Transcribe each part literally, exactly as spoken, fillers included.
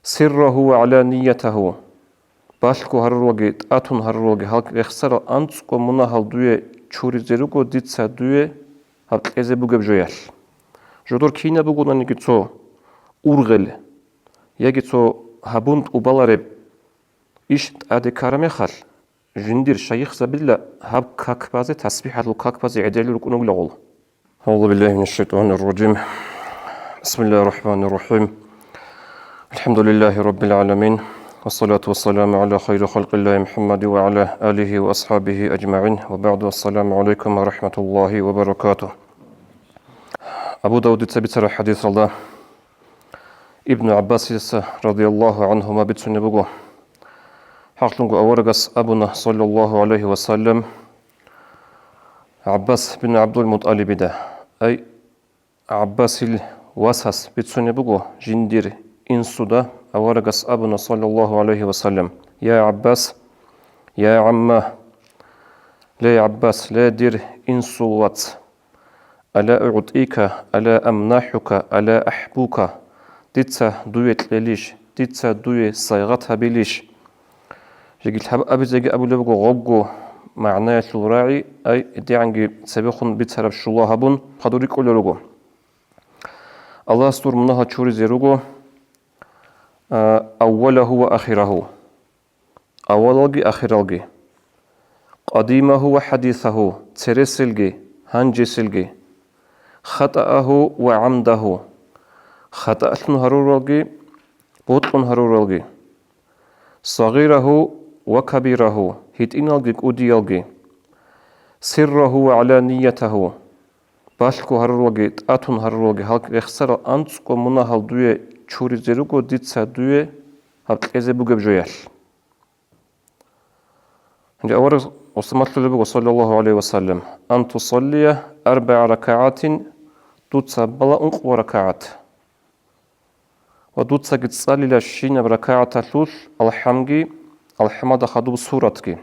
Сиррагьу ва гӀаланиятагьу, балъго гьаруралги, тӀатун гьаруралги, гьал рехсарал анцӀго мунагьал дуе чуризе руго дица дуе гьаб кьезе бугеб жоялъ. Жодор кинаб бугонаниги цо ургъел яги цо гьабун тӀубалареб иш тӀаде ккараб мехалъ, жиндир шайихзабила гьаб как базе, тасбихӀалъул как базе гӀедерли рукӀун ругелагъул. أعوذ بالله من الشيطان الرجيم. بسم الله الرحمن الرحيم. الحمد لله رب العالمين. والصلاة والسلام على خير خلق الله محمد وعلى آله وأصحابه أجمعين. وبعد، السلام عليكم ورحمة الله وبركاته. Абу Давудица бицараб хӀадисалда Ибну ГӀаббасица, радияллагьу гӀангьума, бицунеб буго: хӀакълъунго аварагас абуна, саллаллагьу гӀалайгьи ва саллам, ГӀаббас бин ГӀабдул-МутӀалибида, ай, ГӀаббасил васас бицунеб буго жиндир инсуда, аварагас абуна, саллаллагьу гӀалайгьи ва саллам: «Я ГӀаббас, я гӀамма, ле ГӀаббас, ле дир инсул вац! Ала угӀтӀика, ала амнахӀука, ала ахӀбука? Дица дуе кьелищ, дица дуе сайгъат гьабилищ?» Жеги лъабабизеги абулеб буго гъобго магӀнаялъул рагӀи, ай, гьедигӀанги цебехун бицараб щула гьабун, хадур рикӀкӀулел руго. Аллагьас дур мунагьал чуризе руго, а, аввалагьу ва ахирагьу, авалалги ахиралги, къадимагьу ва хӀадисагьу, цереселги, гьанжеселги, хатӀаагьу ва гӀамдагьу, хатӀалъун гьаруралги, бокьун гьаруралги, сагъирагьу ва кабирагьу, гьитӀиналги кӀудиялги, сиррагьу ва гӀаланиятагьу, балъго гьаруралги, тӀатун гьаруралги, гьал рехсарал анцӀго мунагьал дуе чуризе руго дица дуе гьаб кьезе бугеб жоялъ. Гьанже авараг гъосда малъулеб буго, саллаллагьу гӀалайгьи ва саллам: «Ан тусаллия арбагӀа ракагӀатин», дуца бала ункъо ракагӀат. Ва дуцаги цӀалила щинаб ракагӀаталъулъ алхӀамги, алхӀамалда хадуб суратги.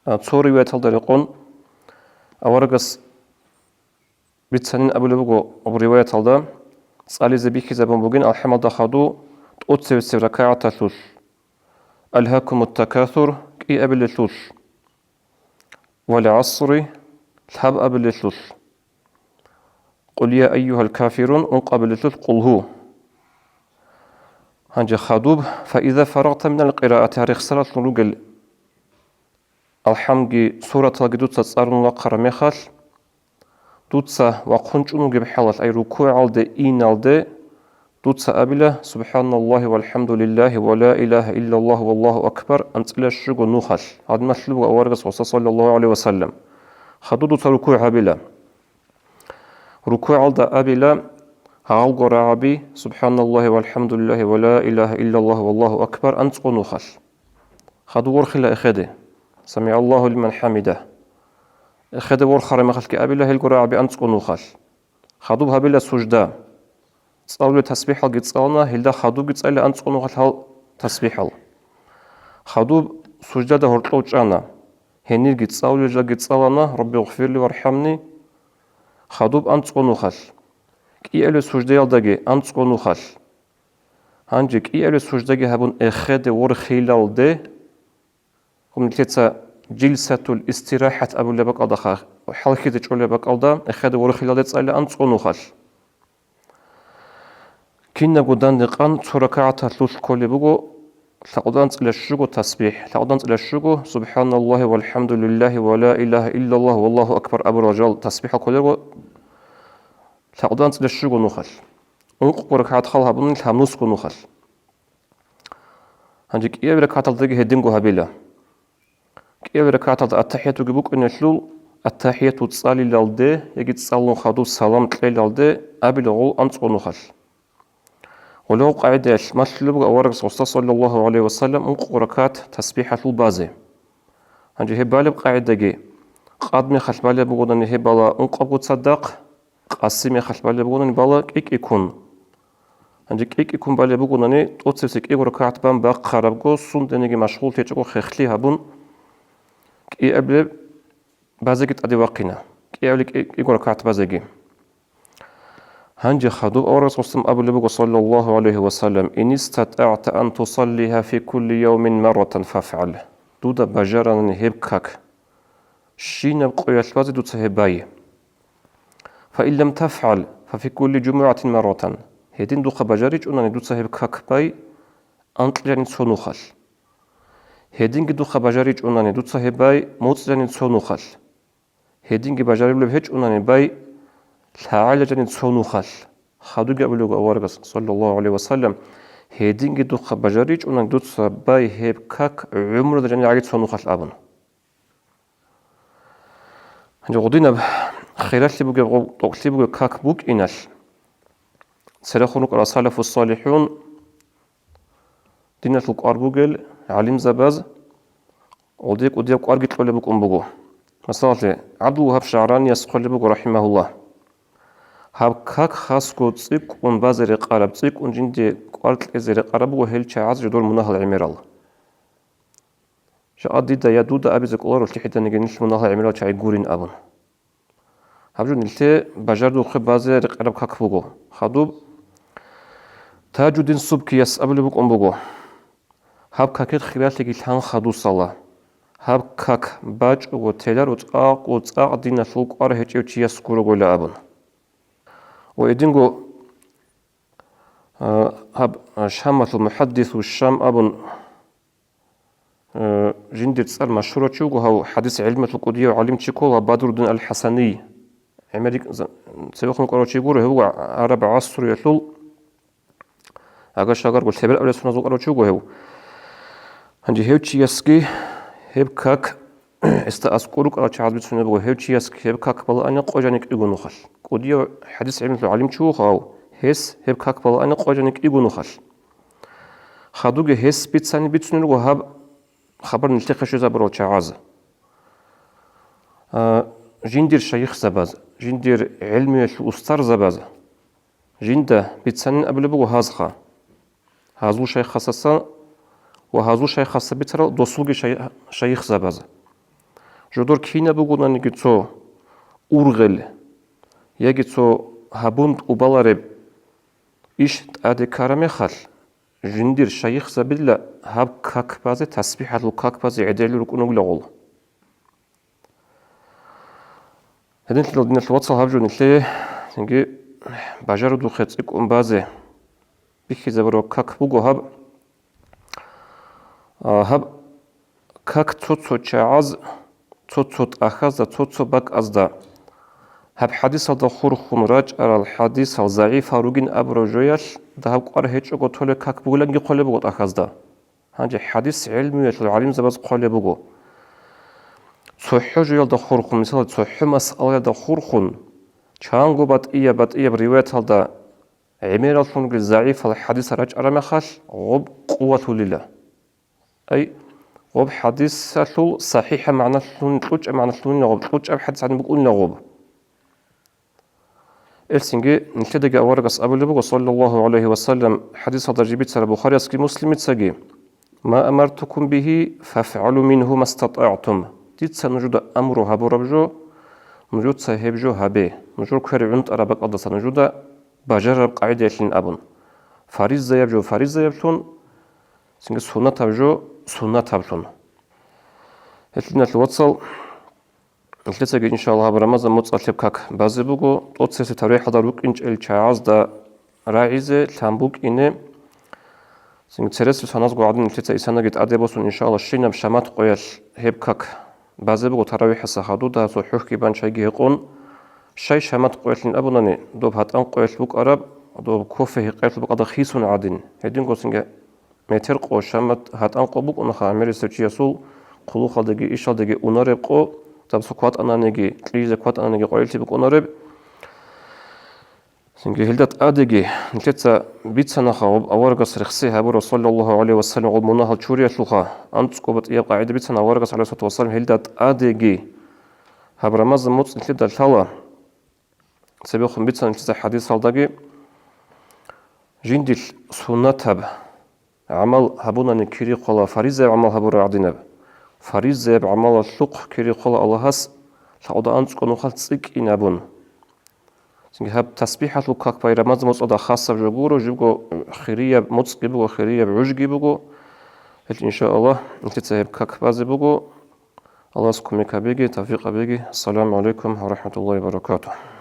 А, цо риваяталда рекъон аварагас бицанин абулеб буго, гьаб риваяталда цӀализе бихьизабун бугин алхӀамалда хаду тӀоцевесев ракагӀаталъулъ: «Алгьакумут такасур», кӀиабилелъулъ, «Вал гӀасри», лъабабилелъулъ, «Къул я айюгьал кафирун», ункъабилелъулъ, «Къулгьу». Гьанже хадуб: «Фаиза фарагъта минал къираати», гьарихсаралъун ругел алхӀамги сураталги дуца цӀалун вахъараб мехалъ, дуца вахъун чӀун вугеб хӀалалъ, ай рукугӀалде, иналде, дуца абила: «СубхӀаналлагьи валхӀамдулиллагьи ва ла илагьа иллаллагьу валлагьу акбар» анцӀила щуго нухалъ, гьадин малъулеб буго аварагас гъосда, саллаллагьу гӀалайгьи ва саллам. Хадуб дуца рукугӀ гьабила. РукугӀалда абила гьалго рагӀаби: «СубхӀаналлагьи валхӀамдулиллагьи ва ла илагьа иллаллагьу валлагьу акбар» анцӀго нухалъ. Хадуб ворхила эхеде: «СамигӀаллагьу лиман хӀамидагь». Эхеде ворхараб мехалъги абила гьелго рагӀаби анцӀго нухалъ. Хадуб гьабила сужда. ЦӀалулел тасбихӀалги цӀалана, гьелда хадубги цӀалила анцӀго нухалъ гьал тасбихӀал. Хадуб суждада гьоркьов чӀана. Гьенирги цӀалулел жалги цӀалана: «Рабби гъфирли вархӀамни». Хадуб анцӀго нухалъ. КӀиабилеб суждаялдаги анцӀго нухалъ. Гьанже кӀиабилеб суждаги гьабун эхеде ворхилалде, гьунилъеца жилсатул истирахӀат абулеб бакӀалдаха, хӀалхьизе чӀолеб бакӀалда, эхеде ворхилалде цӀалила анцӀго нухалъ. Кинабго данде къан цо ракагӀаталъулъ кколеб буго лъакъудан цӀила щуго тасбихӀ, лъакъудан цӀила щуго «СубхӀаналлагьи валхӀамдулиллагьи ва ла илагьа иллаллагьу валлагьу акбар» абурал жал тасбихӀал кколел руго, лъакъудан цӀила щуго нухалъ. Ункъго ракагӀат хал гьабуни лъабнусго нухалъ. Гьанже кӀиабилеб ракагӀаталдаги гьединго гьабила. КӀиабилеб ракагӀаталда аттахӀиятуги букӀунелъул, аттахӀияту цӀалилалде яги цӀалун хадуб салам кьелалде абила гъол анцӀго нухалъ. Гъолеб къагӀидаялъ малъулеб буго аварагас гъосда, саллаллагьу гӀалайгьи ва саллам, ункъго ракагӀат тасбихӀалъул базе. Гьанже гьеб балеб къагӀидаги, къад мехалъ балеб бугони гьеб бала ункъабго цадахъ, къаси мехалъ балеб бугони бала кӀи-кӀиккун. Гьанже кӀи-кӀиккун балеб бугони, тӀоцебесеб кӀиго ракагӀат бан бахъарабго, сундениги машгъул течӀого хехлъи гьабун, кӀиабилеб базеги тӀаде вахъина, кӀиабилеб кӀи-, кӀиго ракагӀат базеги. Гьанже хадуб аварагас абулеб буго, саллаллагьу гӀалайгьи ва саллам: «Ин истатагӀта ан тусаллиха фи кулли явмин марратан фафгӀал». Дуда бажаранани гьеб как щинаб къоялъ базе дуца гьеб бай. «Фа ин лам тафгӀал, фа фи кулли жумугӀатин марратан». Гьедин духъа бажаричӀунани дуца гьеб как бай анкьилани цо нухалъ. Гьединги духъа бажаричӀунани дуца гьеб бай моцӀилани цо нухалъ. Гьединги бажарулеб гьечӀунани бай лъагӀалилани цо нухалъ. Хадубги абулеб буго аварагас, саллаллагьу гӀалайгьи ва саллам: «Гьединги духъа бажаричӀунани дуца бай гьеб как гӀумруялда жанир гӀаги цо нухалъ», – абун. Гьанже гъудинаб хиралъи бугеб, гъо-, тӀокӀлъи бугеб как букӀиналъ, церехун рукӀарал салафу-салихӀун, диналъул кӀвар бугел гӀалимзабаз, гъудие кӀудияб кӀварги кьолеб букӀун буго. Масалалъе, ГӀабдулвагьаб ШагӀранияс хъвалеб буго, рахӀимагьуллагь: «Гьаб как хасго цӀикӀкӀун базе рекъараб, цӀикӀкӀун жинде кӀвар кьезе рекъараб буго гьел чагӀаз жидер мунагьал гӀемерал». Жакъа дида я дуда абизе кӀоларо лъихӀиданиги нилъ мунагьал гӀемерал чагӀи гурин абун. Гьаб жо нилъе бажардухъе базе рекъараб как буго. Хадуб Тажуддин Субкияс абулеб букӀун буго: «Гьаб какил хиралъиги лъан хадусала. Гьаб как бачӀого теларо цӀакъго цӀакъ диналъул кӀвар гьечӀев чияс гурогойила», – абун. Ва гьединго, а, гьаб, а, Шамалъул мухӀаддису Шам абун, Э, жиндир цӀар машгьурав чи вуго, гьав хӀадис гӀелмуялъул кӀудияв гӀалимчи ккола Бадруддин ал-ХӀасаний. ГӀемер рикӀ-, за-, цевехун вукӀарав чи гуро, гьев вуго гӀараб гӀасруялъул агар-шагарго лъебераб ресуназул вукӀарав чи вуго гьев. Гьанже гьев чиясги гьеб как, гьесда аскӀор рукӀарал чагӀаз бицунеб буго, гьев чиясги гьеб как балаани къо жани кӀиго нухалъ. КӀудияв хӀадис гӀелмуялъул гӀалимчи вуго гьав, гьес гьеб как балаани къо жани кӀиго нухалъ. Хадубги гьес бицани бицунел руго гьаб хабар нилъехъе щвезабурал чагӀаз. А, жиндир шайихзабаз, жиндир гӀелмуялъул устарзабаз жинда бицанин абулеб буго гьазха. Гьазул шайхасасан ва гьазул шайхасда бицарал досулги шай-, шайихзабаз. Жодор кинаб бугонаниги цо ургъел яги цо гьабун тӀубалареб иш тӀаде ккараб мехалъ, жиндир шайихзабила гьаб как базе, тасбихӀалъул как базе гӀедегӀлъи рукӀун ругила гъол. Гьединлъидал, диналъул вацал, гьаб жо нилъее цинги бажарудухъе цӀикӀкӀун базе бихьизабураб как буго гьаб. А, гьаб как цо-цо чагӀаз, цо-цо тӀахьазда, цо-цо бакӀазда, гьаб хӀадисалда хурхун рачӀарал хӀадисал загӀипал ругин абураб жоялъ дагьаб кӀвар гьечӀого толеб как бугиланги хъвалеб буго тӀахьазда. Гьанже хӀадис гӀелмуялъул гӀалимзабаз хъвалеб буго, цохӀо жоялда хурхун, мисалалъе, цохӀо масъалаялда хурхун, чанго батӀияб-батӀияб риваяталда гӀемераллъунги загӀипал хӀадисал рачӀараб мехалъ, гъоб къувалъулила. Ай, гъоб хӀадисалъул сахӀихӀаб магӀналъун, кьучӀаб магӀналъунила гъоб, кьучӀаб хӀадис гӀадин букӀунила гъоб. Гьелъинги нилъедаги аварагас абулеб буго, саллаллагьу гӀалайгьи ва саллам, хӀадисалда жиб бицараб Бухариясги Муслимицаги: «Ма амартукум бигьи, фафгӀалу мингьу мастатӀагӀтум». Дица нужеда амру гьабураб жо, нужеца гьеб жо гьабе, нужер квер гӀунтӀараб бакӀалдаса нужеда бажарараб къагӀидаялъин абун. Фаризаяб жо фаризаяблъун, цинги суннатаб жо суннатаблъун. Гьелъиналъ, вацал, нилъецаги, иншаллагь, гьаб Рамазан муцӀалъеб как базе буго, тӀоцебесеб таврихӀалда рукӀинчӀел чагӀазда рагӀизе лъан букӀине. Цинги цересеб саназго гӀадин нилъеца исанаги тӀаде босун, иншаллагь, щинаб шамат къоялъ гьеб как базе буго таравихӀаса хадуб, дагьаб цо хӀухьги бан чайги гьекъон. Щай шамат къоялъин абунани, доб гьатӀан къоялъ букӀараб, доб кофе гьекъеялъул бакӀалда хисун гӀадин, гьединго цинги метер къо, шамат гьатӀан къо букӀунаха гӀемерисев чиясул хъулухъалдаги ишалдаги унареб къо, даб цо кватӀананиги, кьижизе кватӀананиги къоялъе букӀунареб. Цинги гьелда тӀадеги нилъеца бицанаха гъоб аварагас рехсей гьабураб, саллаллагьу гӀалайгьи ва саллам, гъоб мунагьал чуриялъулха, анцӀго батӀияб къагӀида бицана аварагас, гӀалайгьиссалату вассалам, гьелда тӀадеги гьаб Рамазан муцӀ нилъеда лъала. Цебехун бицана нилъеца хӀадисалдаги, жиндилъ суннатаб гӀамал гьабунани кири хъвала фаризаяб гӀамал гьабураб гӀадинаб. Фаризаяб гӀамалалъухъ кири хъвала Аллагьас лъакъуда анцӀго нухалъ цӀикӀкӀин абун. Гьаб тасбихӀалъул как байрамазул моцӀалда хасаб жо гуро, жибго хирияб моцӀги буго, хирияб гӀужги буго. Гьел, иншааллагь, нилъеца гьеб как базе буго. Аллагьас кумек гьабеги, тавфикъ гьабеги. Ассаламу гӀалайкум ва рахӀматуллагьи ва баракатугь.